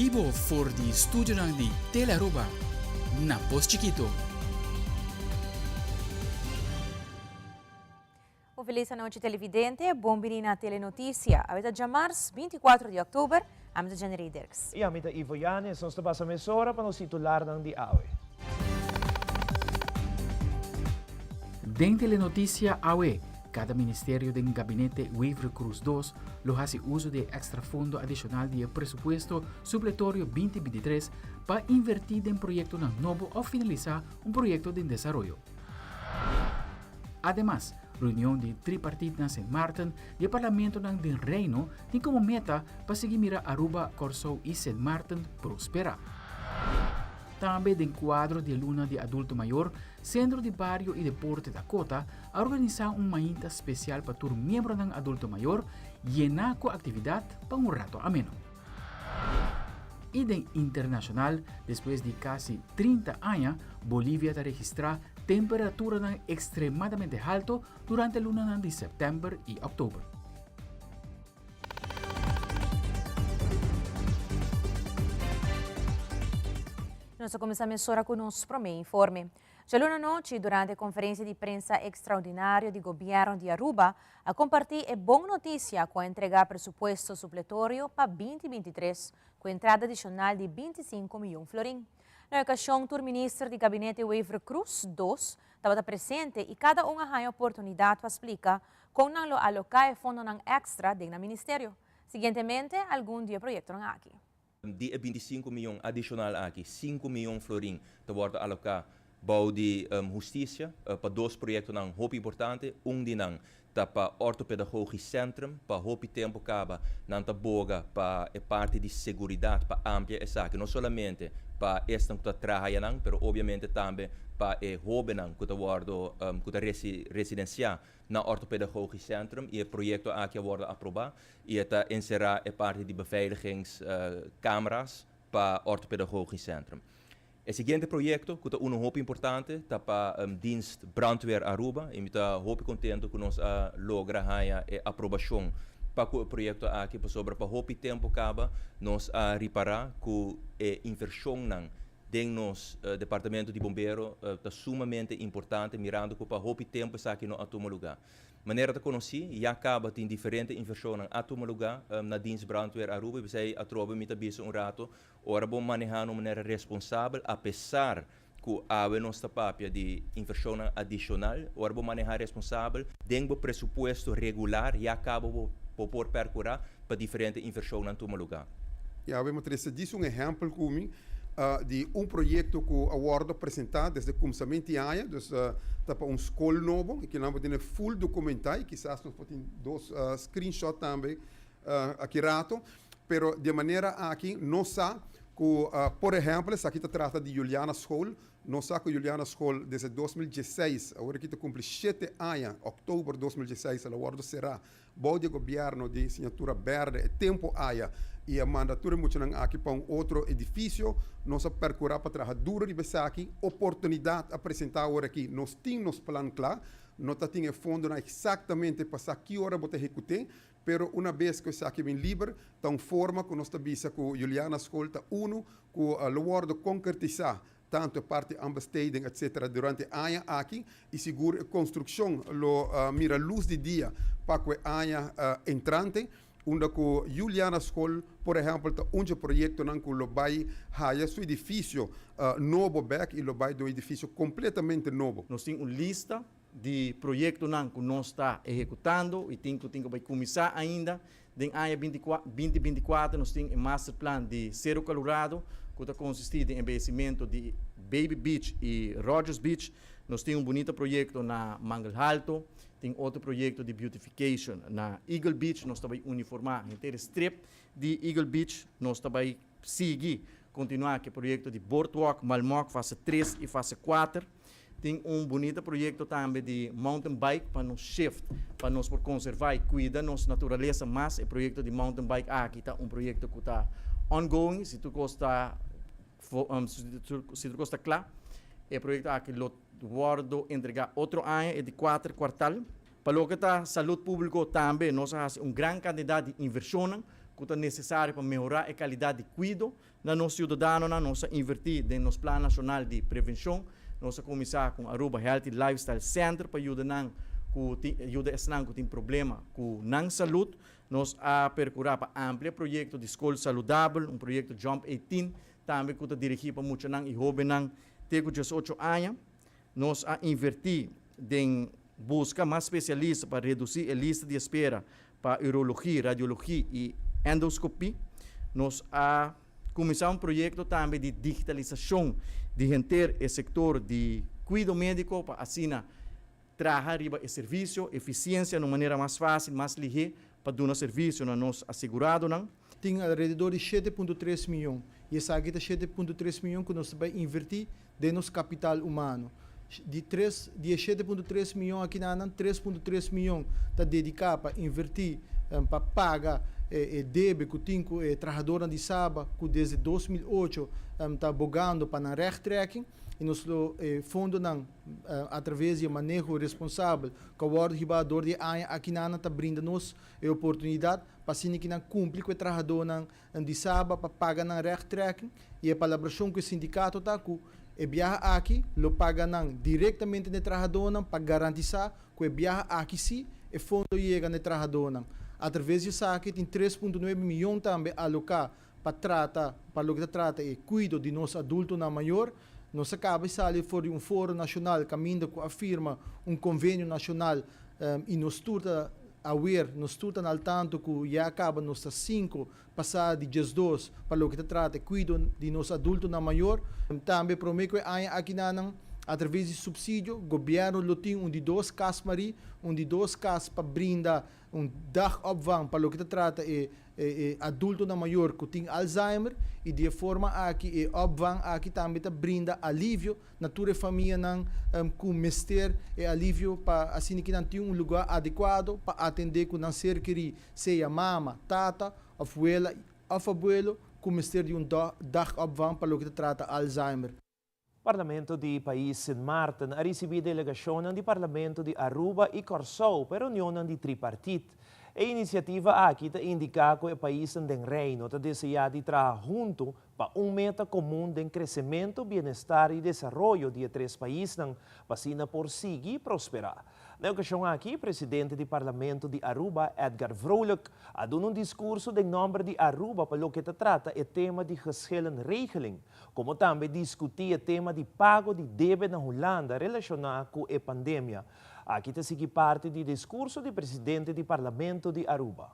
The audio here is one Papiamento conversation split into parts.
bibo for di studionan di Telearuba na Pos Chikito. Un feliz anochi televidente, bon bini na Telenoticia. Awe ta djamars, 24 di october, ami ta Jenny Dirks. I ami ta Ivo Yanes, nos ta pasa mesora pa nos titularnan di awe. Den Telenoticia awe, Kada ministerio den Gabinete Wever-Croes dos lo hasi uso di e èkstra fondo adishonal di e presupuesto supletorio 2023 pa invertí den proyektonan nobo òf finalisá un proyekto den desaroyo. Ademas, reunion di tripartit na Sint Maarten di e parlamentonan den Reino tin komo meta pa sigui mira Aruba, Kòrsou i Sint Maarten prosperá. Tambe den kuadro di e luna di adulto mayor, Sentro di Bario i Deporte Dakota a organisá un mainta spesial pa tur miembronan adulto mayor yená ku aktividat pa un rato ameno. I den internashonal, despues di kasi 30 aña, Bolivia ta registrá temperaturanan ekstremadamente halto durante lunanan di sèptèmber i òktober. Nos a kuminsá mesora ku nos promé informe. Djaluna anochi, durante e konferensia di prensa ekstraordinario di gobièrnu di Aruba, a kompartí e bon notisia ku a entregá presupuesto supletorio pa 2023 ku entrada adishonal di 25 miyon florin. Na e okashon tur minister di gabinete Wever-Croes dos tabata presente i kada un a haña oportunidat pa splika kon nan lo aloká e fondonan èkstra den nan ministerio. Siguientemente algun di e proyektonan aki. Di e 25 miyon adishonal aki, 5 miyon florin ta wòrdu aloká bou di hustisia pa dos proyektonan hopi importante. Un di nan ta pa Orthopedagogisch Centrum. Pa hopi tempu kaba nan ta boga pa e parti di seguridat pa amplia esaki, no solamente pa esnan ku ta traha ayanan, pero obviamente tambe pa e hóbennan ku ta wòrdu ku ta residensiá na Orthopedagogisch Centrum i e proyekto aki a wòrdu aprobá. I e ta enserá e parti di beveiligingskamera's pa Orthopedagogisch Centrum. E siguiente proyekto, ku ta unu hopi importante, ta pa Dienst Brandweer Aruba i mi ta hopi kontento ku nos a logra haña e aprobashon pa ku e proyekto aki pasobra pa hopi tempu kaba nos a ripará ku e invershonnan den nos departamento di bombero ta sumamente importante mirando ku pa hopi tempu esaki no a tuma lugá. Manera ta konosí, ya kaba tin diferente invershonnan a tuma lugá na Dienst Brandweer Aruba i p'esei atrobe mi ta bisa un rato, ora bo manehá na un manera responsabel, apesar ku awe nos ta papia di invershonnan adishonal, ora bo manehá responsabel, den bo presupuesto regular ya kaba bo bo por pèrkurá pa diferente invershonnan tuma lugá. I awe mi trese djis un ehèmpel ku mi di un proyekto ku a wòrdu presentá desde kumsament di aña, dus ta pa un skol nobo i kinan bo tene ful dokumentá i kisas nos por tin dos screenshot tambe aki rato, pero di e manera aki nos sa ku por ehèmpel esaki ta trata di Juliana School, nos sa ku Juliana School desde 2016, awor aki ta kumpli shete aña, òktober 2016 el a wòrdu será Bou di e gobierno di Signatura Berde e tempo aya y a manda tur e muchanan aki pa un otro edificio. Nos a percura pa traha duro riba esaki. Oportunidad a presenta awor aki. Nos tin nos plan cla. No ta tin e fondonan exactamente pa sa ki ora bo ta ehecute, pero una bes cu esaki bin liber, ta un forma cu nos ta bisa cu Juliana School ta uno cu lo wordo concretisa tantu e parti aanbesteding etc. Durante e aña aki y sigur e construccion lo mira luz di dia pa cu e aña entrante unda cu Juliana School por ehempel ta un dje proyectonan cu lo bay haya su edificio nobo bek y lo bay den un edificio completamente nobo. Nos tin un lista di proyectonan cu nos ta ehecutando y tin cu tin cu bay cuminsa ainda den aña 2024. Nos tin e masterplan di Cerro Colorado cu ta consisti den embeyecimento di Baby Beach y Rogers Beach. Nos tin un bunita proyecto na Mangel Halto, tin otro proyecto di beautification na Eagle Beach. Nos ta bay uniforma henter e strip di Eagle Beach. Nos ta bay sigui continua cu e proyecto di Boardwalk Malmok fase 3 y fase 4. Tin un bunita proyecto tambe di mountain bike pa nos shift, pa nos por conserva y cuida nos naturalesa mas. E proyecto di mountain bike aki ta un proyecto cu ta ongoing, si tur cos ta si tur cos ta cla, e proyecto aki lo wordo entrega otro aña, e di cuater cuartal. Pa loke ta salud publico tambe nos a haci un gran cantidad di inversionnan. ku ta nesesario pa mehorá e kalidat di kuido na nos siudadanonan. Nos a invertí den nos Plan Nashonal di Prevenshon. Nos a kuminsá ku Aruba Healthy Lifestyle Center pa yuda nan ku tin yuda esnan ku tin problema ku nan salud. Nos a perkurá pa amplia proyekto di Skol Saludabel, un proyekto Jump 18 tambe ku ta dirigí pa muchanan i hóbennan te ku 18 aña. Nos a invertí den buska mas spesialista pa redusí e lista di espera pa urologi, radiologi i endoskopí. Nos a kuminsá un proyekto tambe di digitalisashon di henter e sektor di kuido médiko pa asina traha riba e servisio, efisiensia na un manera mas fásil, mas lihé pa duna servisio na nos aseguradonan. Tin alrededor di 7.3 miyon y esaki ta 7.3 miyon cu nos ta bay inverti den nos capital humano. Di tres di e 7.3 miyon aki nan, 3.3 miyon ta dedica pa inverti pa paga e debe cu tin cu e trahadornan di Saba cu desde 2008 ta bogando pa nan rechttrekking y nos lo e fondonan a traves di e maneho responsabel cu a wordo hiba door di e aña aki nan ta brinda nos e oportunidad pa asina cu nan cumpli cu e trahadornan di Saba pa paga nan rechttrekking y e palabracion cu e sindicato ta cu e biaha aki lo paga nan directamente na e trahadornan pa garantisa cu e biaha aki si e fondo yega na e trahadornan. A traves di esaki tin 3.9 miyon tambe aloca pa trata pa loke ta trata e cuido di nos adultonan mayor. Nos a caba di sali for di un foro nacional caminda cu a firma un convenio nacional y nos tur ta aware, nos tur ta al tanto cu ya caba nos ta 5 pasa di 12 pa loke ta trata e cuido di nos adultonan mayor. Tambe prome cu e aña aki nan a traves di subsidio, gobierno lo tin un di dos cas Marie, un di dos cas pa brinda un dagopvang pa loke ta trata e adultonan mayor cu tin Alzheimer y di e forma aki e opvang aki tambe ta brinda alivio na tur e famianan cu mester e alivio pa asina cu nan tin un lugar adecuado pa atende cu nan ser keri, sea mama, tata of wela of abuelo cu mester di un dagopvang pa loke ta trata Alzheimer. Parlamento di pais Sint Maarten a ricibi delegacion di Parlamento di Aruba y Corsou pa reunion di tripartit. E iniciativa aki ta indica cu e paisnan den Reino ta desea di traha hunto pa un meta comun di crecemento, bienestar y desaroyo di e tres paisnan, pa asina por sigui prospera. Na e ocasion aki, presidente di Parlamento di Aruba, Edgar Vrolijk, a duna un discurso den nomber di Aruba pa loke ta trata e tema di geschillenregeling, como tambe discuti e tema di pago di debe na Hulanda relaciona cu e pandemia. Aki ta sigui parti di discurso di presidente di Parlamento di Aruba.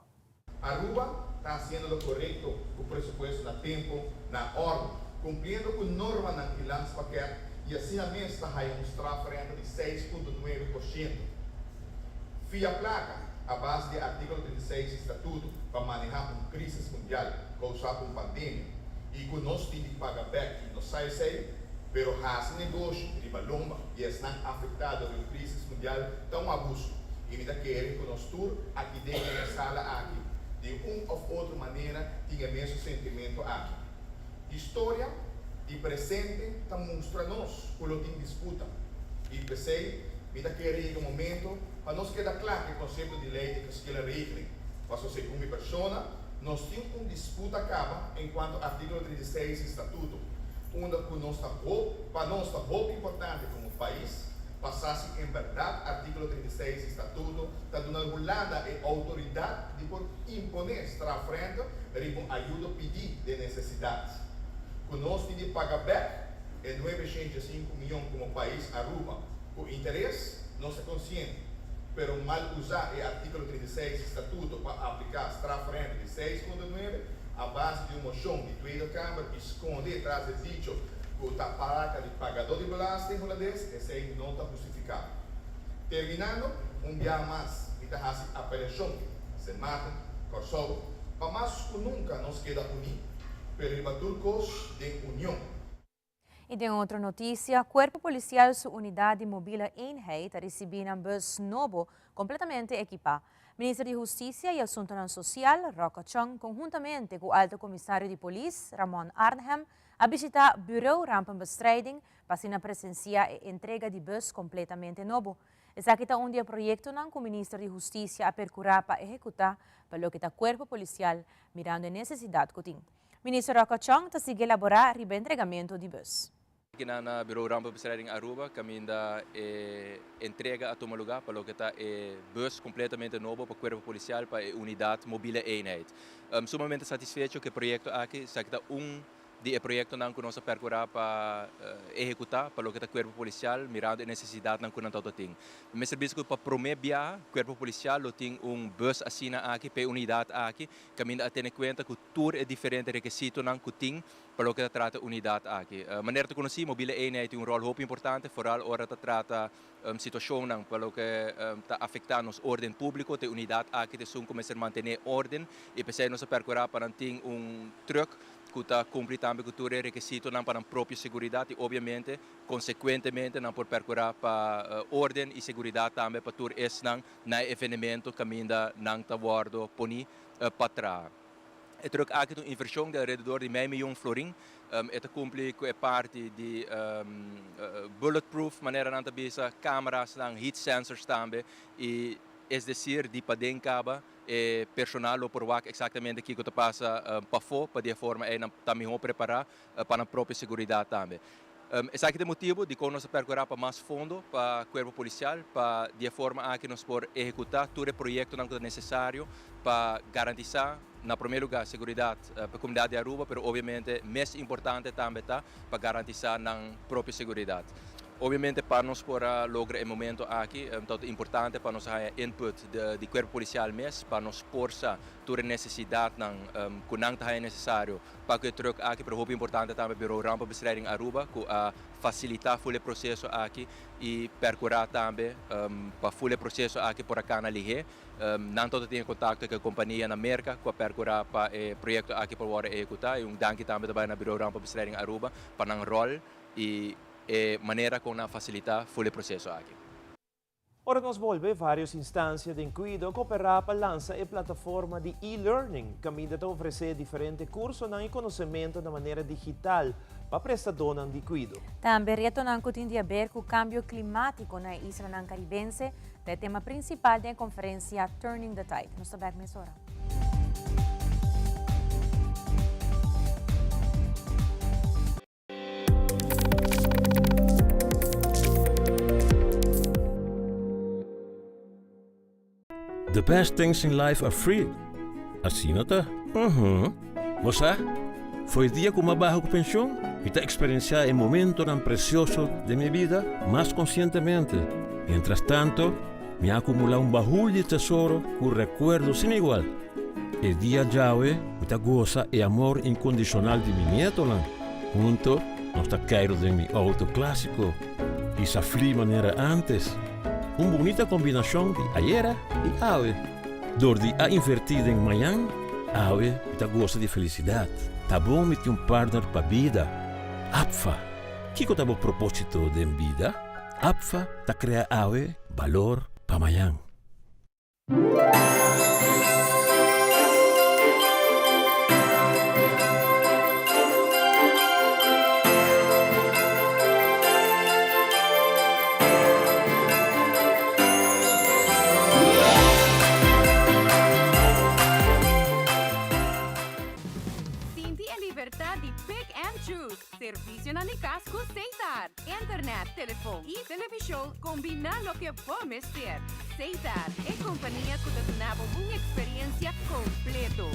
Aruba ta haciendo lo corecto cu presupuesto na tempo, na orden, cumpliendo cu normanan di landspakket y asina mes ta haya un strafrente di 6.9%. Fia placa, a base di articulo 36 di Statuto, pa maneha un crisis mundial causa pa un pandemia y cu nos tin di paga bek y no sa esey, pero haci negoshi riba lomba di esnan afecta door e crisis mundial ta un abuso. Y mi ta kere cu nos tur aki den e sala aki, di un of otro manera, tin e mesun sentimento aki. Historia y presente ta mustra nos cu lo tin disputa. Y p'esey, mi ta kere yega un momento pa nos keda cla cu e concepto di ley di geschillenregeling. Paso segun mi persona, nos tin un disputa caba en cuanto articulo 36 di Statuto, unda cu nos ta pa nos ta hopi importante como pais, pasa si en berdad articulo 36 di Statuto ta duna Hulanda e autoridad di por impone strafrente riba un ayudo pidi di necesidad. Cu nos tin di paga bek e 905 miyon como pais Aruba cu interes, nos ta consciente, pero mal usa e articulo 36 di Statuto pa aplica strafrente di 6.9 a base di un mocion di Tweede Kamer y sconde tras di dicho cu ta placa di pagador di belasting hulandes, esey no ta hustifica. Terminando, un biaha mas, mi ta haci apelacion, Sint Maarten, Corsou, pa mas cu nunca nos keda uni, pero riba tur cos den union. Y den otro noticia, Cuerpo Policial su unidad di mobiele eenheid a ricibi un bus nobo completamente equipa. Minister di Husticia y Asunto Social, Rocco Tjon, conhuntamente cu Alto Comisario di Polis, Ramon Arnhem, a bishita Bureau Rampenbestrijding pa asina presencia e entrega di bus completamente nobo. Esaki ta un di e proyectonan cu Minister di Husticia a percura pa ehecuta pa loke ta Cuerpo Policial mirando e necesidad cu tin. Minister Rocco Chong ta sigui elabora riba entregamento di bus. Aki na na Bureau Rampenbestrijding Aruba caminda e entrega a tuma lugar pa loke ta e bus completamente nobo pa Cuerpo Policial pa e Unidad Mobiele Eenheid. Sumamente satisfecho cu e proyecto aki, esaki ta un di e proyectonan cu nos a percura pa ehecuta pa loke ta Cuerpo Policial mirando e necesidadnan cu nan tawata tin. Mester bisa cu pa prome biaha Cuerpo Policial lo tin un bus asina aki pa e unidad aki caminda a tene cuenta cu tur e diferente rekesitonan ku tin pa loke ta trata e unidat aki. Manera ta konosí, Mobile Eenheid tin un ròl hopi importante, foral ora ta trata situashonnan pa loke ta afektá nos órden públiko. Ta e unidat aki ta esun ku mester mantené órden i p'esei nos a pèrkurá pa nan tin un trùk ku ta kumpli tambe ku tur e rekesitonan pa nan propio seguridat i obiamente konsekuentemente nan por pèrkurá pa órden i seguridat tambe pa tur esnan na e evenemento kaminda nan ta wòrdu poní pa traha. E truck aki ta un inversion di alrededor di mei miyon florin. E ta cumpli cu e parti di bulletproof, manera nan ta bisa, camerasnan, heat sensors tambe y es decir di paden caba e personal lo por wak exactamente kico ta pasa pafo pa di e forma ey nan ta miho prepara pa nan propio seguridad tambe. Esaki ta e motibu dikon nos a perkurá pa mas fondo pa Kuerpo Polisial pa di e forma aki nos por ehekutá tur e proyektonan ku ta nesesario pa garantisá na promé lugá seguridat pa e komunidat di Aruba pero obviamente mes importante tambe ta pa garantisá nan propio seguridat. Obviamente pa nos por a logra e momento aki ta importante pa nos haña input di Kuerpo Polisial mes pa nos por sa tur e nesesidatnan ku nan ta haña nesesario Pa ku e truck aki, pero hopi importante tambe Bureau Rampenbestrijding Aruba ku a fasilitá ful e proseso aki i perkurá tambe pa ful e proseso aki por a kana lihé. Nan tabata tin e kontakto ku e kompania na Merka ku a perkurá pa e proyekto aki por wòrdu ehekutá i un danki tambe ta bai na Bureau Rampenbestrijding Aruba pa nan ròl i e manera kon nan a fasilitá ful e proseso aki. Ora nos bolbe, varios instancia den cuido a coopera pa lansa e plataforma di e-learning, caminda ta ofrece diferente cursonan y conocemento na manera digital pa prestadónan di cuido. Tambe retonan cu tin di haber cu cambio climatico na e islanan Caribense ta e tema principal den e conferencia Turning the Tide. Nos ta bek mesora. The best things in life are free. Asina ta? Uhum. Bo sa, for e dia ku m'a baha ku penshon, mi ta eksperensiá e momentonan presioso den mi bida mas konsientemente. Mientras tanto, mi a akumulá un bahul di tesoro ku rekuerdo sin igual. E dia djawe mi ta gosa e amor inkondishonal di mi nietonan. Hunto nos ta keiru den mi outo klásiko i sa fli manera ántes. Un bunita kombinashon di ayera i awe. Dor di a invertí den mañan, awe mi ta gosa di felisidat. Ta bon mi tin un partner pa bida. APFA, Kiko ta bo propósito den bida? APFA ta krea awe balor pa mañan. Sinti e libertad di pick and choose. Servicionan di cas cu Setar. Internet, telefon y television combina loke bo mester. Setar, e compania cu ta duna bo un experiencia completo.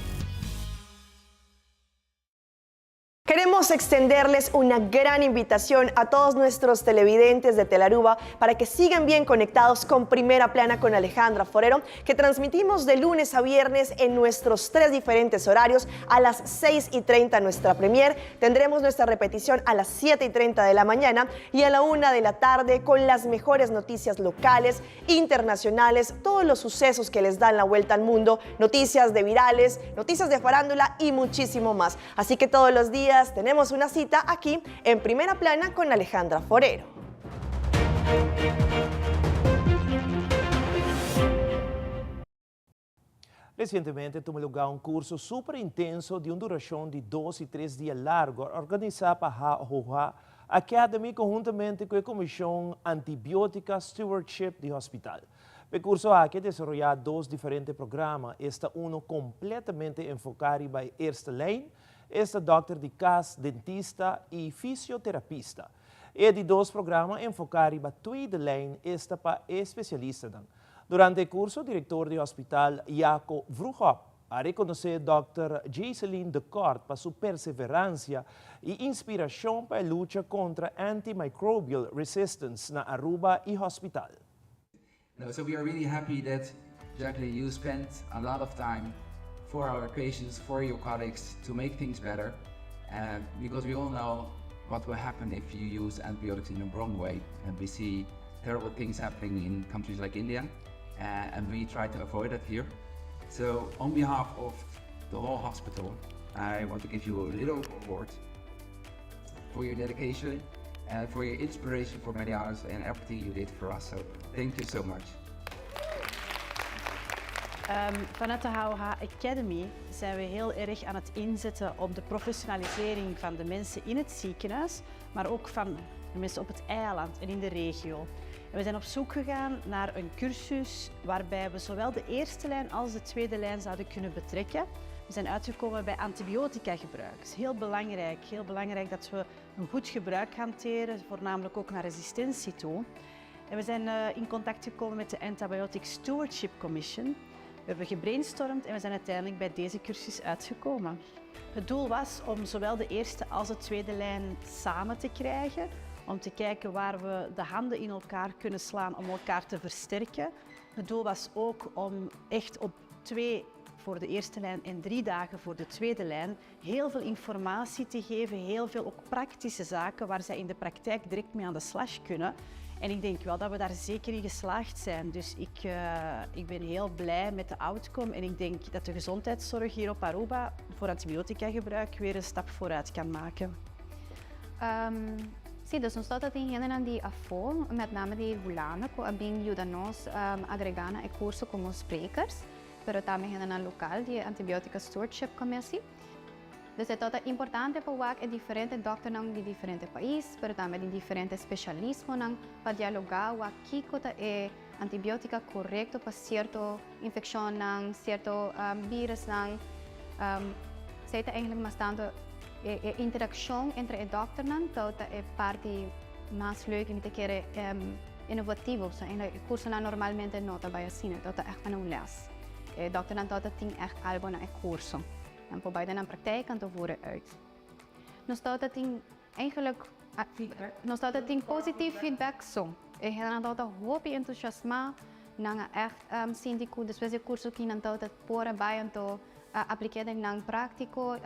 Queremos extenderles una gran invitación a todos nuestros televidentes de Telaruba para que sigan bien conectados con Primera Plana con Alejandra Forero, que transmitimos de lunes a viernes en nuestros tres diferentes horarios a las 6 y 30 nuestra premier. Tendremos nuestra repetición a las 7 y 30 de la mañana y a la 1 de la tarde con las mejores noticias locales, internacionales, todos los sucesos que les dan la vuelta al mundo, noticias de virales, noticias de farándula y muchísimo más. Así que todos los días tenemos una cita aquí en Primera Plana con Alejandra Forero. Resientemente tuma lugá un kurso super intenso di un durashon di dos i tres dia largu organisá pa HOH. Academy conhuntamente cu e Comision Antibiotica Stewardship di Hospital. E curso aki a desaroya dos diferente programa, esta uno completamente enfoca riba e eerste lijn, esta dokter di cas, dentista y fisioterapista. E di dos programa enfoca riba tweede lijn, esta pa e specialistanan. Durante e curso, director di hospital Jaco Vroegop a reconoce dòkter Jayceline de Kort pa su perseverancia y inspiracion pa e lucha contra antimicrobial resistance na Aruba y hospital. No, so we are really happy that Jacqueline, you spent a lot of time for our patients, for your colleagues to make things better. Because we all know what will happen if you use antibiotics in the wrong way. And we see terrible things happening in countries like India, and we try to avoid that here. So on behalf of the whole hospital, I want to give you a little award for your dedication and for your inspiration for many others and everything you did for us. So thank you so much. Vanuit de HOH Academy zijn we heel erg aan het inzetten op de professionalisering van de mensen in het ziekenhuis, maar ook van de mensen op het eiland en in de regio. En we zijn op zoek gegaan naar een cursus waarbij we zowel de eerste lijn als de tweede lijn zouden kunnen betrekken. We zijn uitgekomen bij antibiotica gebruik. Het is heel belangrijk, heel belangrijk dat we een goed gebruik hanteren, voornamelijk ook naar resistentie toe. En we zijn in contact gekomen met de Antibiotic Stewardship Commission. We hebben gebrainstormd en we zijn uiteindelijk bij deze cursus uitgekomen. Het doel was om zowel de eerste als de tweede lijn samen te krijgen, om te kijken waar we de handen in elkaar kunnen slaan om elkaar te versterken. Het doel was ook om echt op 2 voor de eerste lijn en 3 dagen voor de tweede lijn heel veel informatie te geven, heel veel ook praktische zaken waar zij in de praktijk direct mee aan de slag kunnen. En ik denk wel dat we daar zeker in geslaagd zijn. Dus ik ben heel blij met de outcome en ik denk dat de gezondheidszorg hier op Aruba voor antibiotica gebruik weer een stap vooruit kan maken. Si, dus nos tabata tin hendenan di afó, met name di Hulanda, ku a bin yuda nos agregá na e kurso komo sprekers, pero tambe hendenan lokal di e Antibiotica Stewardship Commissie. Dus e tabata importante pa wak e diferente dòkternan di diferente pais, pero tambe di diferente spesialismonan pa dialogá wak kiko ta e antibiotica korekto pa sierto infekshonnan, sierto virusnan. Esei ta eigenlijk mas tanto e interakshon entre e dòkternan ta e parti mas leuk i mi ta kere inovativo. So eigenlijk e kursonan normalmente no ta bai asina, ta ègt manera un lès. E dòkternan ta tin ègt algo na e kurso. Nan por bai den nan praktijk anto voer e uit. Nos ta tin eigenlijk nos ta tin positief feedback so. E hendenan ta hopi entusiasmá, nan a ègt sinti ku despues di e kurso aki nan ta por a bai anto aplik'é den nan práktiko.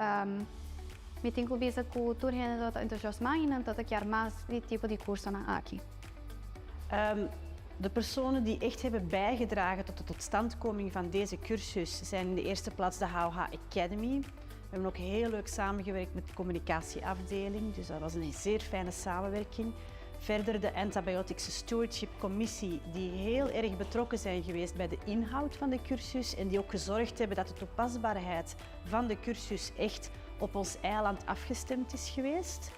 Mi tin ku bisa ku tur hende ta entusiasmá i nan ta kier mas di tipo di kursonan aki. De personen die echt hebben bijgedragen tot de totstandkoming van deze cursus zijn in de eerste plaats de HOH Academy. We hebben ook heel leuk samengewerkt met de communicatieafdeling, dus dat was een zeer fijne samenwerking. Verder de Antibiotics Stewardship Commissie, die heel erg betrokken zijn geweest bij de inhoud van de cursus en die ook gezorgd hebben dat de toepasbaarheid van de cursus echt op ons eiland afgestemd is geweest.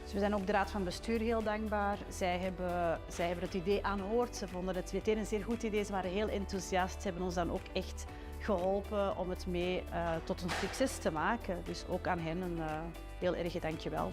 Dus we zijn ook de Raad van Bestuur heel dankbaar. Zij hebben het idee aanhoord. Ze vonden het meteen een zeer goed idee. Ze waren heel enthousiast. Ze hebben ons dan ook echt geholpen om het mee tot een succes te maken. Dus ook aan hen een heel erg dankjewel.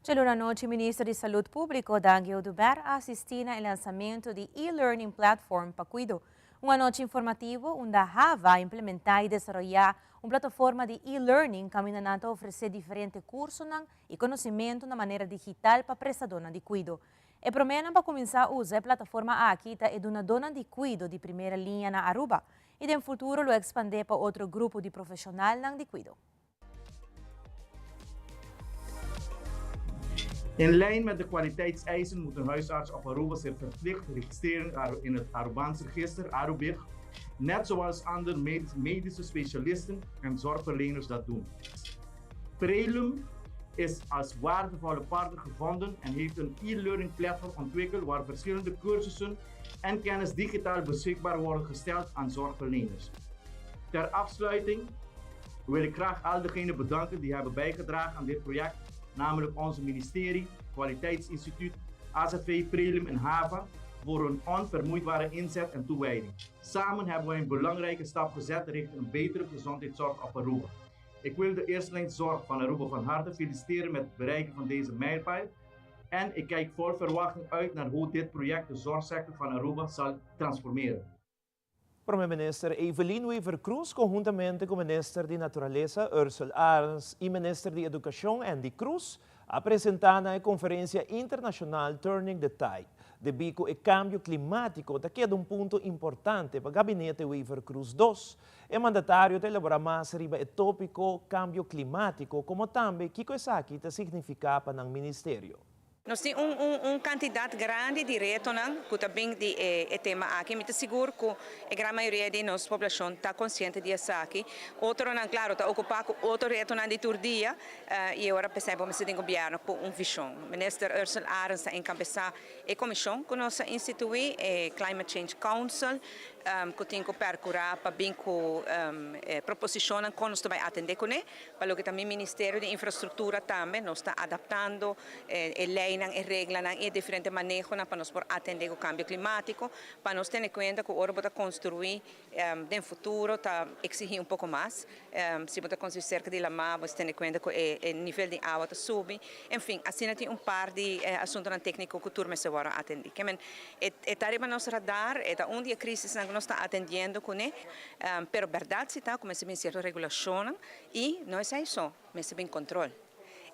Djaluna anochi Minister di Salud Publico Dangui Oduber a asisti na e lansamento di e-learning platform pa cuido. Un anochi informativo unda HAVA a implementa y desaroya un plataforma di e-learning caminda nan ta ofrece diferente cursonan y conocimento na manera digital pa prestadornan di cuido. E promenan pa cuminsa usa e plataforma aki ta e dunadornan di cuido di primera liña na Aruba y den futuro lo expande pa otro grupo di profesionalnan di cuido. In lijn met de kwaliteitseisen moet een huisarts op Aruba zich verplicht registreren in het Arubaans register, Arubig, net zoals andere medische specialisten en zorgverleners dat doen. Prelum is als waardevolle partner gevonden en heeft een e-learning platform ontwikkeld waar verschillende cursussen en kennis digitaal beschikbaar worden gesteld aan zorgverleners. Ter afsluiting. Wil ik graag al degenen bedanken die hebben bijgedragen aan dit project, namelijk onze ministerie, Kwaliteitsinstituut, AZV, Prelim en HAVA, voor hun onvermoeidbare inzet en toewijding. Samen hebben wij een belangrijke stap gezet richting een betere gezondheidszorg op Aruba. Ik wil de eerste zorg van Aruba van harte feliciteren met het bereiken van deze mijlpaal. En ik kijk vol verwachting uit naar hoe dit project de zorgsector van Aruba zal transformeren. Prome Minister Evelyn Wever-Croes conhuntamente cu Minister di Naturalesa Ursell Arends y Minister di Educacion Endy Croes a presenta na e conferencia internacional Turning the Tide debi cu e cambio climatico ta keda un punto importante pa Gabinete Wever-Croes dos. E mandatario ta elabora mas riba e topico cambio climatico como tambe kico esaki ta significa pa nan ministerio. Nos tin un un un kantidat grandi di retonan ku ta bin di e e tema aki. Mi ta sigur ku e gran mayoria di nos poblashon ta konsiente di esaki. Otronan, klaro, ta okupá ku otro retonan di tur dia i e ora p'esei bo mester tin gobièrnu ku un vishon. Minister Ursell Arends ta enkabesá e komishon ku nos a instituí, e Climate Change Council, ku tin ku pèrkurá pa bin ku proposishonnan kon nos ta bai atendé kuné. Pa loke ta mi Ministerio di Infrastruktura tambe nos ta adaptando e leinan, e reglanan i e diferente manehonan pa nos por atendé ku kambio klimátiko, pa nos tene kuenta ku ora bo ta konstruí den futuro ta eksigí un poko mas. Si bo ta konstruí serka di lamá bo tene kuenta ku e nivel di awa ta subi. En fin, asina tin un par di asuntunan tékniko ku tur mester wòrdu atendí. Ke men e ta riba nos radar, e ta un di e krisisnan ku nos ta atendiendo kuné, pero bèrdat si ta ku mester bin sierto regulashonnan i no esei so, mester bin kontrol.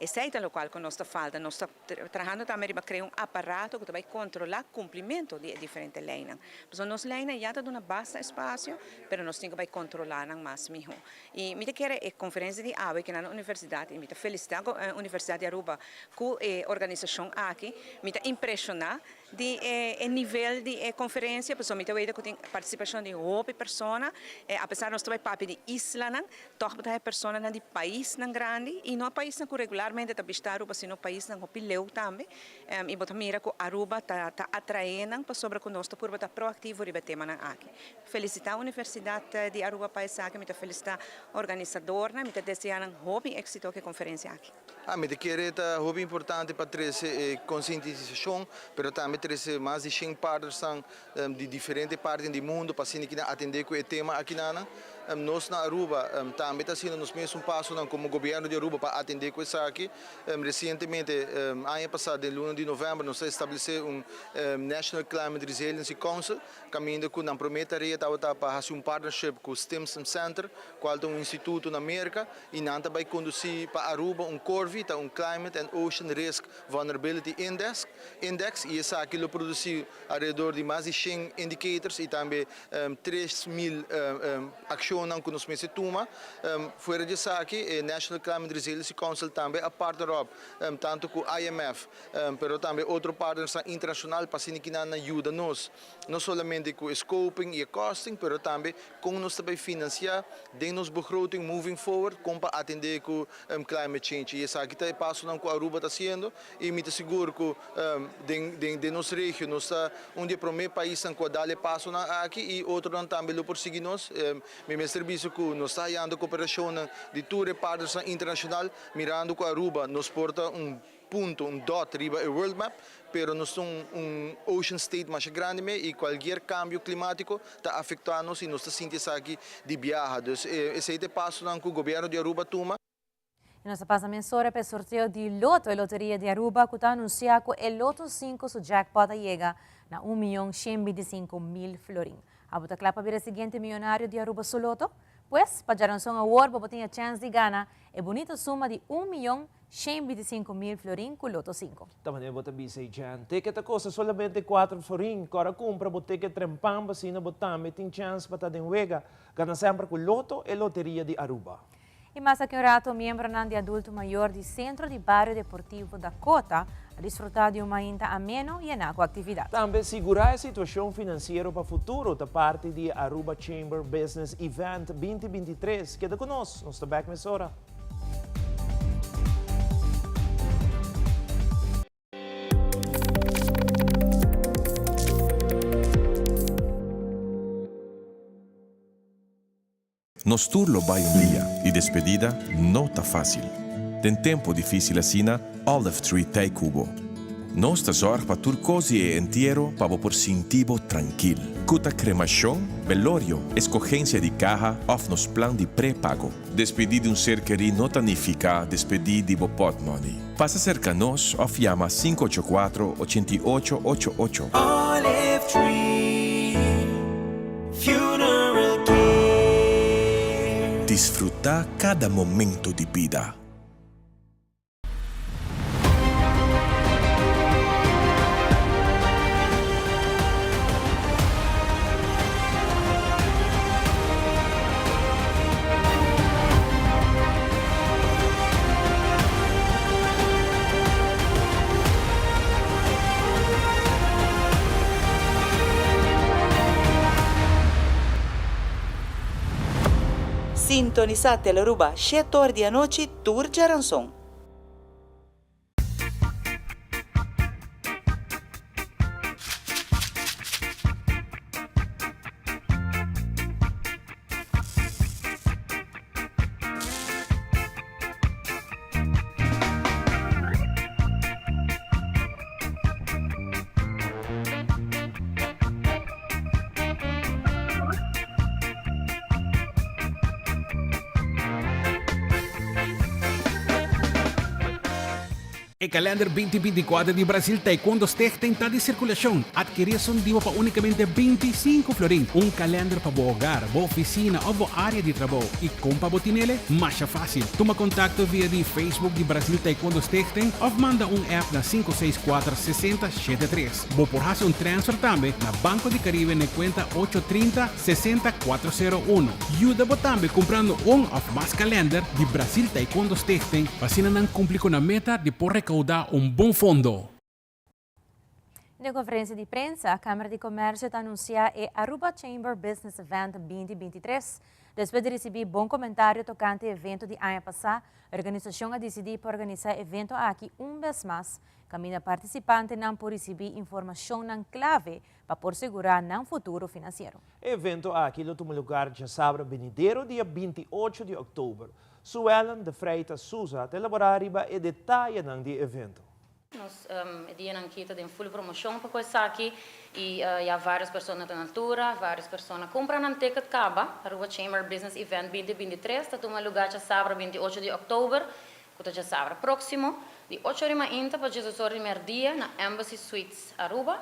Esei ta lokual ku nos ta falta. Nos ta trahando tambe riba krea un aparato ku ta bai kontrolá kumplimentu di e diferente leinan. Pasobra nos leinan ya ta duna basta espasio, pero nos tin ku bai kontrolá nan mas mihó. I mi ta kere e konferensia di awe ku nan na universidat i mi ta felisitá ku Universidat di Aruba ku e organisashon aki. Mi ta impreshoná di e nivel di e konferensia pasobra mi ta weta ku tin partisipashon di hopi persona. Apesar nos ta bai papia di islanan, Tòg bo ta haña personanan di paisnan grandi i no paisnan ku regularmente ta bishita Aruba sino paisnan hopi leu tambe i bo ta mira ku Aruba ta ta atraé nan pasobra ku nos ta purba ta proaktivo riba e temanan aki. Felisitá Universidat di Aruba pa esaki, mi ta felisitá organisadornan, mi ta deseá nan hopi éksito ku e konferensia aki. Ah, mi ta kere ta hopi importante pa trese e konsientisashon, pero tambe trese mas di shen partnersnan di diferente parten di mundo pa asina kinan atende ku e tema akinanan. Nos na Aruba tambe ta haciendo nos mesun pasonan como gobierno di Aruba pa atende ku esaki. Recientemente, aña pasa den luna di november nos a establece un National Climate Resiliency Council caminda ku nan prome tarea tabata pa haci un partnership ku Stimson Center cual ta un instituto na Merca y nan ta bay conduci pa Aruba un CORVI, ta un Climate and Ocean Risk Vulnerability Index, Index, y esaki lo produci Alrededor di mas di shen indicators y tambe 3000 accionnan cu nos mester tuma. Fuera di esaki e National Climate Resiliency Council tambe a partner up tanto cu IMF pero tambe otro partnersnan internacional pa asina kinan nan yuda nos no solamente cu e scoping y e costing pero tambe con nos ta bay financia den nos begroting moving forward con pa atende cu climate change y esaki ta e pasonan cu Aruba ta haciendo y mi ta sigur cu den den nos regio nos ta un di e prome paisnan cu a dal e pasonan aki y otronan tambe lo por sigui nos. Mi mester bisa cu nos ta hayando cooperacionnan di tur e partnersnan internacional mirando cu Aruba nos por ta un punto, un dot riba e world map, pero nos ta un un ocean state masha grandi me y cualkier cambio climatico ta afecta nos y nos ta sinti esaki di biaha. Dus esey ta e pasonan cu gobierno di Aruba a tuma. Y nos ta pasa mesora pa e sorteo di Lotto, e loteria di Aruba cu ta anuncia cu e Lotto 5 su jackpot a yega na un miyon 125 mil florin. Abo ta cla pa bira e siguiente miyonario di Aruba su Lotto? Pues, pa djaranson awor bo por tin e chance di gana e bunita suma di un miyon 125 mil florin cu Lotto 5. Ta manera bo ta bisa e Jan. Ticket ta kosta solamente 4 florin. Kora kumpra bo ticket trempan pa asina bo tambe tin chance pa ta den wega. Gana semper ku Lotto, e loteria di Aruba. Y mas aki un rato, miembronan di adulto mayor di Centro di Bario Deportivo Dakota a disfruta di un mainta ameno yena cu actividad. Tambe sigura e situacion financiero pa futuro ta parti di Aruba Chamber Business Event 2023. Keda cu nos, nos ta back mesora. Nos tur lo bai un dia y despedida no ta facil. Den tempo dificil asina, Olive Tree t'ey cu bo. Nos ta zorg pa tur cos di e entiero pa bo por sinti bo trankil. Cu ta cremacion, belorio, escogencia di caha of nos plan di prepago. Despedi di un ser kerí no ta nifica despedi di bo potmoney. Pasa cerca nos of yama 584 88 88. Olive Tree Funeral Care. Disfruta cada momento di bida. Sintonisa Telearuba shete or di anochi tur djaranson. E kalender 2024 di Brasil Taekwondo Stichting ta di sirkulashon. Adkerí esun di bo pa únikamente 25 florin. Un kalender pa bo hogar, bo ofisina òf bo área di trabou. I kon pa bo tinele? Masha fásil. Tuma kontakto via di Facebook di Brasil Taekwondo Stichting òf manda un app na 564 60 73. Bo por hasi un transfer tambe na Banco di Caribe na e kuenta ocho trinta 60 401. Yuda bo tambe kumprando un òf mas kalender di Brasil Taekwondo Stichting pa asina nan kumpli ku nan meta di por rekoudá un bon fondo. Den konferensia di prensa, Kamara di Komersio ta anunsiá e Aruba Chamber Business Event 2023. Despues di risibí bon komentario tokante e evento di aña pasá, e organisashon a disidí pa organisá e evento aki un bes mas, kaminda partisipantenan por risibí informashonnan klave pa por segurá nan futuro finansiero. E evento aki lo tuma lugar djasabra benidero dia 28 di òktober. Suellen de Freitas Souza ta elaborá riba e detayenan di e evento. Nos e dianan aki ta den full promocion pa cu esaki y ya varios persona ta na altura, varios persona cumpra nan ticket caba. Aruba Chamber Business Event 2023 ta tuma lugar djasabra 28 di october, cu ta djasabra proximo, di ocho ora mainta pa diesdos ora di merdia na Embassy Suites Aruba.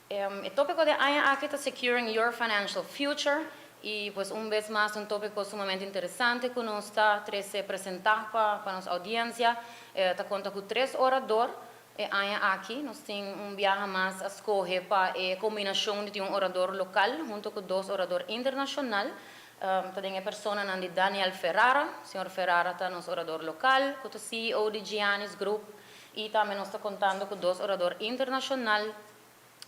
E topico di aña aki ta Securing Your Financial Future y pues un bes mas un topico sumamente interesante cu nos ta trece presenta pa pa nos audiencia. Ta conta cu tres orador e aña aki. Nos tin un biaha mas a scoge pa e combinacion di tin un orador local hunto cu dos orador internacional. Ta den e personanan di Daniel Ferrara. Señor Ferrara ta nos orador local cu ta CEO di Giannis Group y tambe nos ta contando cu dos orador internacional.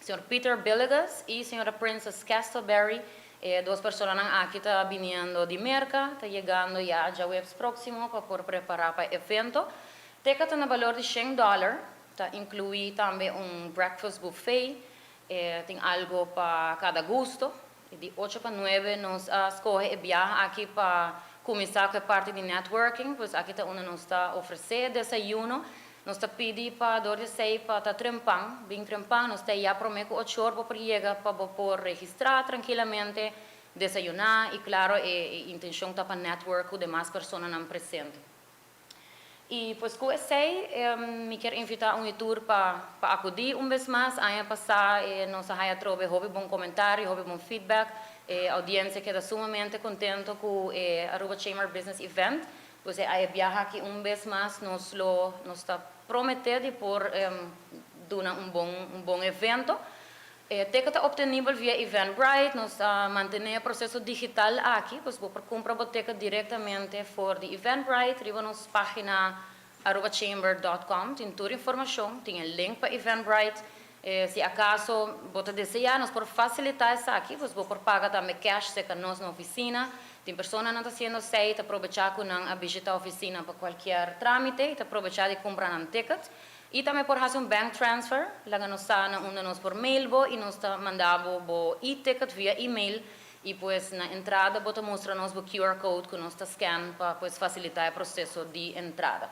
Señor Peter Billegas y señora Princess Castleberry, e dos personanan aki ta biniendo di Merca, ta yegando ya djaweps proximo pa por prepara pa e evento. Ticket ta na balor di shen dollar, ta inclui tambe un breakfast buffet, e tin algo pa cada gusto. Di ocho pa nuebe nos a scoge e biaha aki pa cuminsa cu e parti di networking, pues aki ta unda nos ta ofrece e desayuno. Nos ta pidi pa dor di esey pa ta trempan, bin trempan, nos ta ya prome cu ocho or bo por yega pa bo por registra trankilamente, desayuna y claro e intencion ta pa network cu demas personanan presente. Y pues cu esey mi kier invita un y tur pa pa acudi un bes mas. Aña pasa nos a haya atrobe hopi bon comentario, hopi bon feedback. E audiencia keda sumamente contento cu e Aruba Chamber Business Event. Pues e e biaha aki un bes mas nos lo nos ta promete di por duna un bon un bon evento. E ticket ta obtenibel via Eventbrite. Nos a mantené e proseso digital aki, pues bo por kumpra bo ticket direktamente for di Eventbrite riba nos página arubachamber dòt kòm. Tin tur informashon, tin e link pa Eventbrite. Si akaso bo ta deseá, nos por fasilitá esaki, pues bo por paga tambe cash serka nos na ofisina. Tin personanan ta hasiendo esei, ta probechá ku nan a bishitá ofisina pa kualkier trámite i ta probechá di kumpra nan ticket. I tambe por hasi un bank transfer, laga nos sa na unda nos por mail bo i nos ta manda bo bo e-ticket via e-mail. Y pues na entrada bo ta mustra nos bo QR code cu nos ta scan pa pues facilita e proceso di entrada.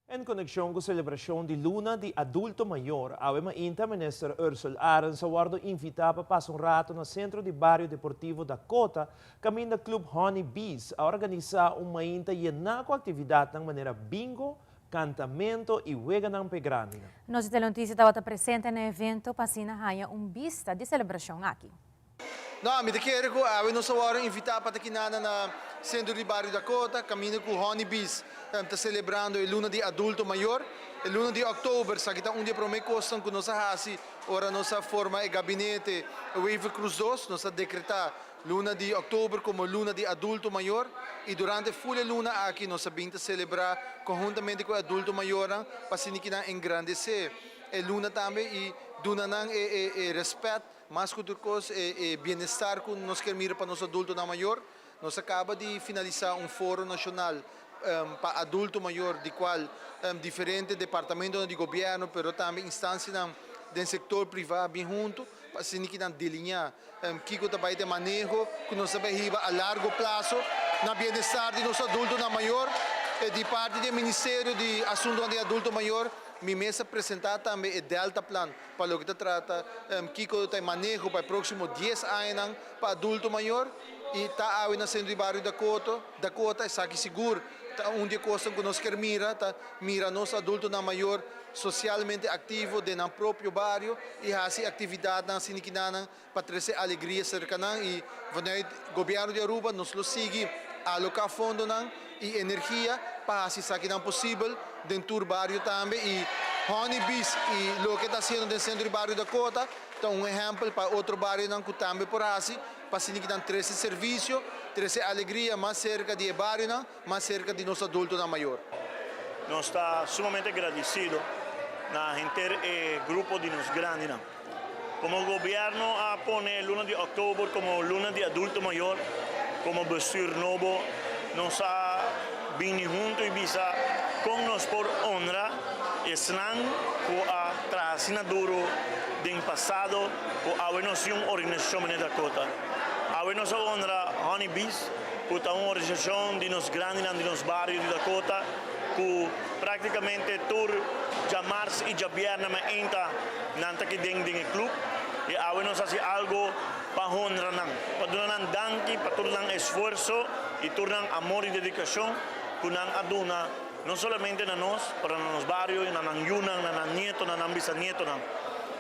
En konekshon ku selebrashon di Luna di Adulto Mayor, awe mainta Minister Ursell Arends a wòrdu invitá pa pasa un rato na Sentro di Bario Deportivo Dakota, kaminda Club Honey Bees a organisá un mainta yená ku aktividatnan manera bingo, kantamento i weganan p'e grandinan. Nos di Telenoticia tabata presente na e evento pa asina haña un bista di selebrashon aki. No, mi ta kere ku awe nos a wòrdu invitá pa ta kinana na Sentro di Bario Dakota, kaminda ku Honey Bees ta selebrando e luna di adulto mayor. E luna di òktober, esaki ta un di e promé kosnan ku nos a hasi ora nos a forma e gabinete Wever-Croes dos. Nos a dekretá luna di òktober komo luna di adulto mayor i durante ful e luna aki nos a bin ta selebrá konhuntamente ku e adulto mayornan pa asina kinan engrandesé e luna tambe i duna nan e rèspèt. Mas ku tur kos, e bienestar ku nos kier mira pa nos adultonan mayor. Nos a kaba di finalisá un foro nashonal pa adulto mayor di kual diferente departamentonan di gobièrnu pero tambe instansianan den sektor privá bin huntu pa asina ki nan delineá kiko ta bai ta e maneho ku nos ta bai hiba a largo plaso na bienestar di nos adultonan mayor. Di parti di e Ministerio di Asuntonan di Adulto Mayor mi mes a presentá tambe e Delta Plan. Pa loke ta trata kiko ta e maneho pa e próksimo dies añanan pa adulto mayor i ta awe na Sentro di Bario Dakota, Dakota, esaki sigur ta un di e kosnan ku nos kier mira, ta mira nos adultonan mayor sosialmente aktivo den nan propio bario i hasi aktividatnan asina kinanan pa trese alegria serka nan i vanuit Gobièrnu di Aruba nos lo sigui aloká fondonan i energia pa hasi esakinan posibel den tur bario tambe i Honey Bees i loke ta hasiendo den Sentro di Bario Dakota ta un ehèmpel pa otro barionan ku tambe por hasi pa asina ki nan trese servisio, trese alegria mas serka di e barionan, mas serka di nos adultonan mayor. Nos ta sumamente gradisido na henter e grupo di nos grandinan. Como gobierno a pone e luna di october como luna di adulto mayor, como bestuur nobo nos a bini hunto y bisa con nos por honra esnan cu a traha asina duro den pasado cu awe nos tin un organisacion manera Dakota. Awe nos a honra Honey Bees cu ta un organisacion di nos grandinan di nos bario di Dakota cu practicamente tur djamars y djabierne mainta Nan ta ki den den e club y awe nos haci algo pa honra nan, pa duna nan danki pa tur nan esfuerzo y tur nan amor y dedicacion cu nan a duna no solamente na nos, pero na nos bario y na nan yunan, na nan nietonan, nan bisanietonan.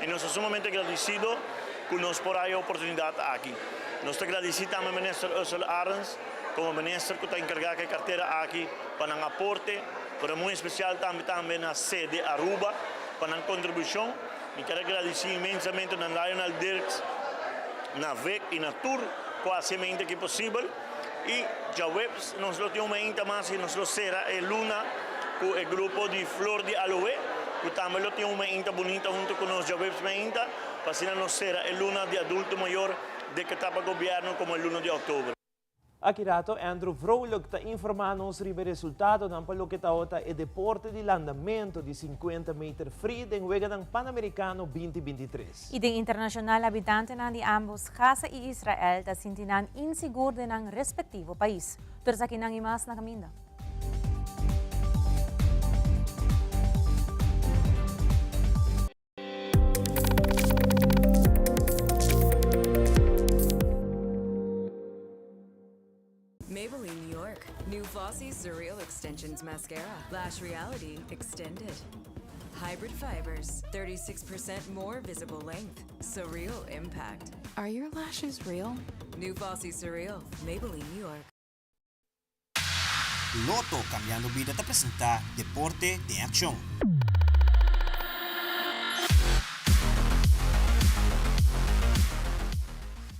Y nos ta sumamente gradicido cu nos por haya e oportunidad aki. Nos ta gradici tambe Minister Ursell Arends como Minister cu ta encarga cu e cartera aki pa nan aporte, pero muy especial tambe tambe na sede Aruba pa nan contribucion. Mi kier a gradici inmensamente na Lionel Dirks, na Vic y na tur cu a haci e mainta aki posibel. Y djaweps nos lo tin un mainta mas y nos lo cera e luna cu e grupo di Flor di Aloe cu tambe lo tin un mainta bunita hunto cu nos djaweps mainta pa asina nos cera e luna di adulto mayor decreta pa gobierno como e luna di october. Aki rato Andrew Vrolijk ta informá nos riba e resultadonan pa loke tabata e deporte di landamentu di sinkuenta meter free den Weganan Panamericano binti 23. I den internashonal habitantenan di ámbos Gaza i Israel ta sinti nan insigur den nan respektivo pais. Tur esakinan i mas na kaminda. Maybelline New York, new Flossy Surreal Extensions Mascara, Lash Reality Extended. Hybrid fibers, 36% more visible length, surreal impact. Are your lashes real? New Flossy Surreal, Maybelline New York. Lotto Cambiando Bida ta presenta Deporte den Accion.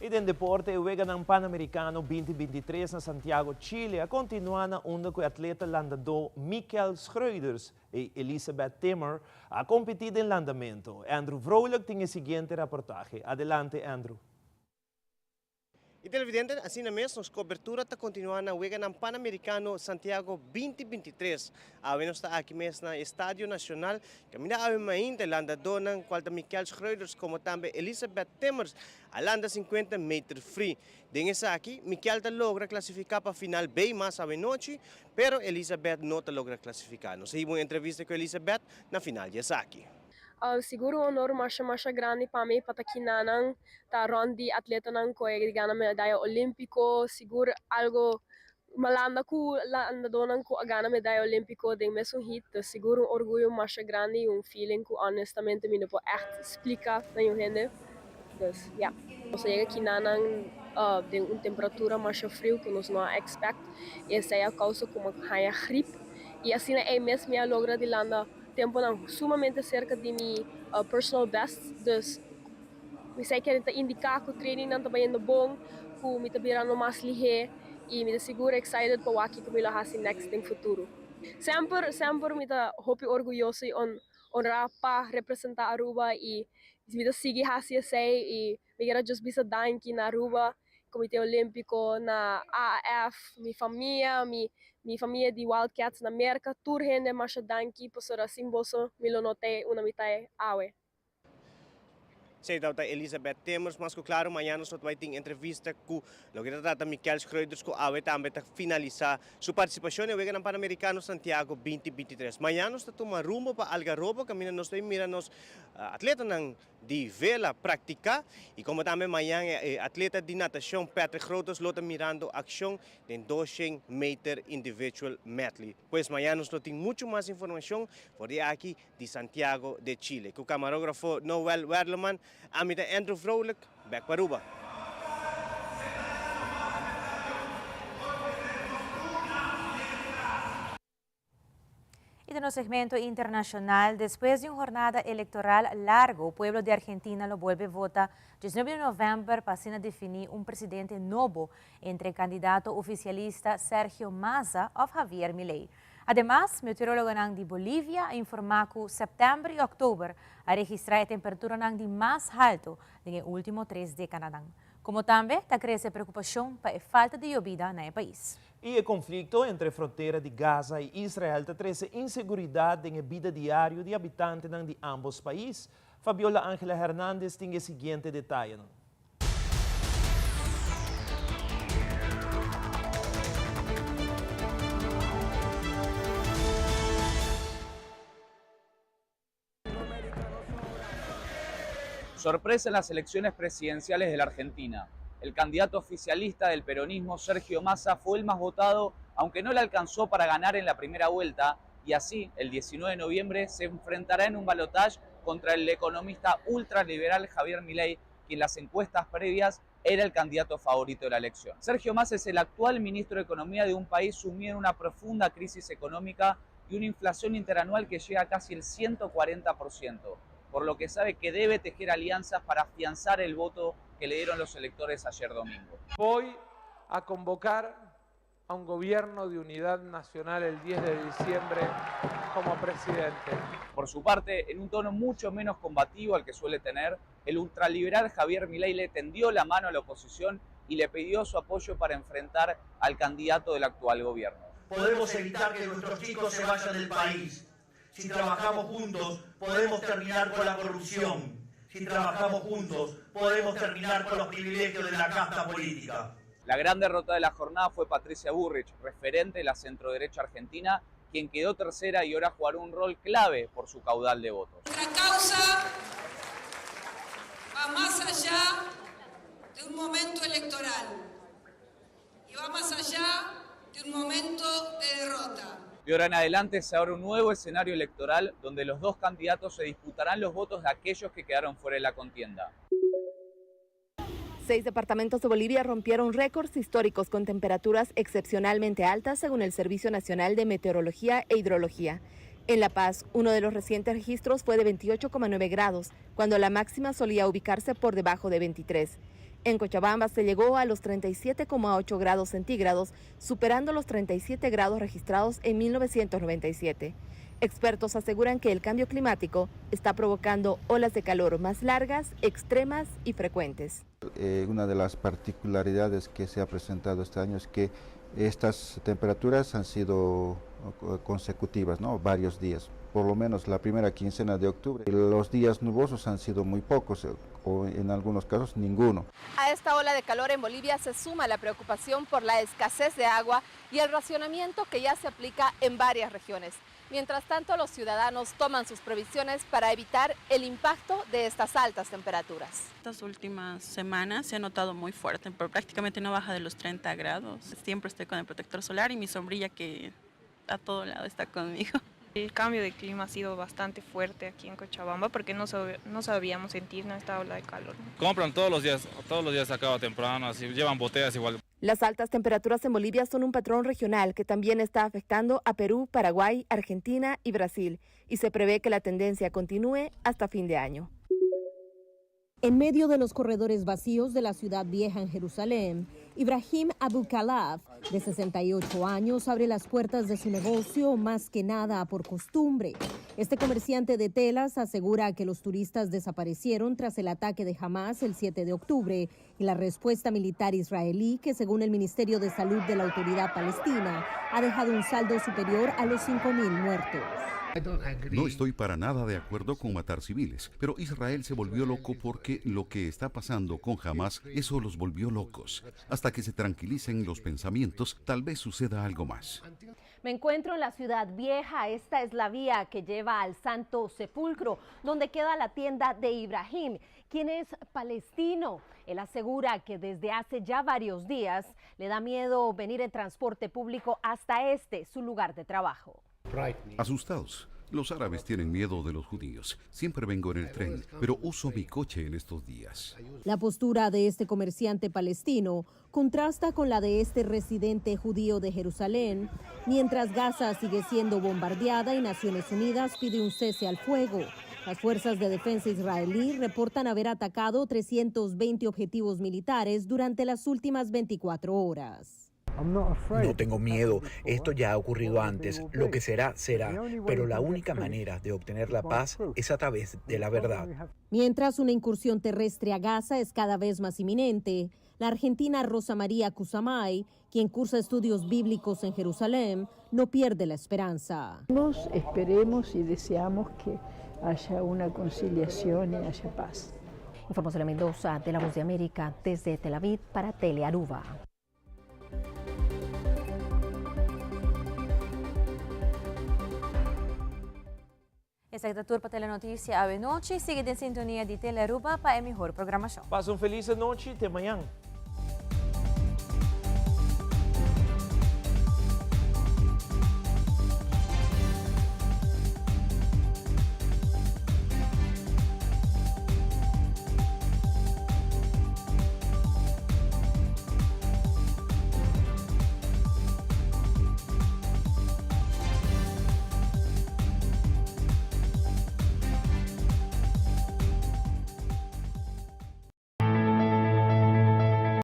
Y den deporte e Weganan Panamericano 2023 na Santiago, Chile a continua na unda cu e atleta landador Mikel Schreuders y Elizabeth Timmer a competi den landamento. Andrew Vrolijk tin e siguiente raportahe. Adelante Andrew. Y televidente, asina mes nos cobertura ta continua na Weganan Panamericano Santiago 2023. Awe nos ta aki mes na Estadio Nacional, caminda awe mainta e landadonan cual ta Mikel Schreuders como tambe Elizabeth Timmers a landa 50 meter free. Den esaki, Mikel ta logra clasifica pa final B mas awe nochi, pero Elizabeth no ta logra clasifica. Nos a hiba un entrevista cu Elizabeth na final di esaki. Sigur un honor masha masha grandi pa mi pa ta kinanan ta rond di atletanan ku a gana medaya olimpiko. Sigur algo malanda ku landadonan ku a gana medaya olimpiko den mesun heat. Dus sigur un orguyo masha grandi i un feeling ku honestamente mi no por ègt splika na niun hende. Dus ya. Nos a yega kinanan den un temperatura masha friu ku nos no a expect i esei a kousa ku mi a haña grip i asina ei mes mi a logra di landa Temponan sumamente cerca di mi personal best, dus mi sa kende ta indica cu trainingnan ta bayendo bon, cu mi ta birando mas lihe y mi ta sigur excited pa wak kico mi lo haci next den futuro. Semper, semper mi ta hopi orguyoso y honra pa representa Aruba y mi ta sigui haci esey y mi kier a just bisa danki na Aruba Comité Olimpico, na AAF, mi famia, mi mi famia di Wildcats na Merca, tur hende masha danki pasobra sin boso mi lo no ta unda mi ta awe. Esei tabata Elizabeth Timmers. Mas ku klaru mañana nos lo ta bai tin entrevista ku loke ta trata Mikel Schreuders ku awe tambe ta finalisá su partisipashon den Weganan Panamerikano Santiago 2023. Mañana nos ta tuma rumbo pa Algarrobo kaminda nos ta bai mira nos atletanan di vela practica y como tambe mañan e atleta di natacion Patrick Groters lo ta mirando accion den 200 meter individual medley. Pues mañan nos lo tin mucho mas informacion for di aki di Santiago de Chile. Cu camarografo Noel Werleman, ami ta Andrew Vrolijk, bek pa Aruba. Y den nos segmento internacional, despues di un jornada electoral largo, pueblo di Argentina lo bolbe vota 19 di november pa asina defini un presidente nobo entre candidato oficialista Sergio Massa of Javier Milei. Ademas, meteorologonan di Bolivia a informa cu september y october a registra e temperaturanan di mas halto den e ultimo tres decadanan. Como tambe ta crece preocupacion pa e falta di yobida na e pais. I e konflikto entre frontera di Gaza i Israel ta trese inseguridat den e bida diario di habitantenan di ámbos pais. Fabiola Angela Hernandez tin e siguiente detayenan. Sorpresa en las elecciones presidenciales de la Argentina. El candidato oficialista del peronismo, Sergio Massa, fue el más votado, aunque no le alcanzó para ganar en la primera vuelta, y así, el 19 de noviembre, se enfrentará en un balotaje contra el economista ultraliberal Javier Milei, quien en las encuestas previas era el candidato favorito de la elección. Sergio Massa es el actual ministro de Economía de un país sumido en una profunda crisis económica y una inflación interanual que llega a casi el 140%, por lo que sabe que debe tejer alianzas para afianzar el voto que le dieron los electores ayer domingo. Voy a convocar a un gobierno de unidad nacional el 10 de diciembre como presidente. Por su parte, en un tono mucho menos combativo al que suele tener, el ultraliberal Javier Milei le tendió la mano a la oposición y le pidió su apoyo para enfrentar al candidato del actual gobierno. Podemos evitar que nuestros chicos se vayan del país. Si trabajamos juntos, podemos terminar con la corrupción. Si trabajamos juntos, podemos terminar con los privilegios de la casta política. La gran derrota de la jornada fue Patricia Bullrich, referente de la centroderecha argentina, quien quedó tercera y ahora jugará un rol clave por su caudal de votos. Nuestra causa va más allá de un momento electoral y va más allá de un momento de derrota. De ahora en adelante se abre un nuevo escenario electoral donde los dos candidatos se disputarán los votos de aquellos que quedaron fuera de la contienda. Seis departamentos de Bolivia rompieron récords históricos con temperaturas excepcionalmente altas según el Servicio Nacional de Meteorología e Hidrología. En La Paz, uno de los recientes registros fue de 28,9 grados, cuando la máxima solía ubicarse por debajo de 23. En Cochabamba se llegó a los 37,8 grados centígrados, superando los 37 grados registrados en 1997. Expertos aseguran que el cambio climático está provocando olas de calor más largas, extremas y frecuentes. Eh, una de las particularidades que se ha presentado este año es que estas temperaturas han sido eh, consecutivas, ¿no? varios días, por lo menos la primera quincena de octubre. Los días nubosos han sido muy pocos eh, o en algunos casos ninguno. A esta ola de calor en Bolivia se suma la preocupación por la escasez de agua y el racionamiento que ya se aplica en varias regiones. Mientras tanto, los ciudadanos toman sus previsiones para evitar el impacto de estas altas temperaturas. Estas últimas semanas se ha notado muy fuerte, pero prácticamente no baja de los 30 grados. Siempre estoy con el protector solar y mi sombrilla que a todo lado está conmigo. El cambio de clima ha sido bastante fuerte aquí en Cochabamba porque no, no sabíamos sentir esta ola de calor. Compran todos los días, todos los días acaba temprano, así llevan botellas igual. Las altas temperaturas en Bolivia son un patrón regional que también está afectando a Perú, Paraguay, Argentina y Brasil, y se prevé que la tendencia continúe hasta fin de año. En medio de los corredores vacíos de la ciudad vieja en Jerusalén, Ibrahim Abu Khalaf, de 68 años, abre las puertas de su negocio más que nada por costumbre. Este comerciante de telas asegura que los turistas desaparecieron tras el ataque de Hamas el 7 de octubre y la respuesta militar israelí, que según el Ministerio de Salud de la Autoridad Palestina, ha dejado un saldo superior a los 5.000 muertos. No estoy para nada de acuerdo con matar civiles, pero Israel se volvió loco porque lo que está pasando con Hamas, eso los volvió locos. Hasta que se tranquilicen los pensamientos, tal vez suceda algo más. Me encuentro en la ciudad vieja. Esta es la vía que lleva al Santo Sepulcro, donde queda la tienda de Ibrahim, quien es palestino. Él asegura que desde hace ya varios días le da miedo venir en transporte público hasta este, su lugar de trabajo. Asustados. Los árabes tienen miedo de los judíos. Siempre vengo en el tren, pero uso mi coche en estos días. La postura de este comerciante palestino contrasta con la de este residente judío de Jerusalén, mientras Gaza sigue siendo bombardeada y Naciones Unidas pide un cese al fuego. Las fuerzas de defensa israelí reportan haber atacado 320 objetivos militares durante las últimas 24 horas. No tengo miedo, esto ya ha ocurrido antes, lo que será, será, pero la única manera de obtener la paz es a través de la verdad. Mientras una incursión terrestre a Gaza es cada vez más inminente, la argentina Rosa María Cusamay, quien cursa estudios bíblicos en Jerusalén, no pierde la esperanza. Nos esperemos y deseamos que haya una conciliación y haya paz. Informó Soledad Mendoza de La Voz de América desde Tel Aviv para Telearuba. Esaki ta tur pa Telenoticia awe nochi. Sigui den sintonia di Telearuba pa e mihor programacion. Pasa un feliz anochi, te mañan.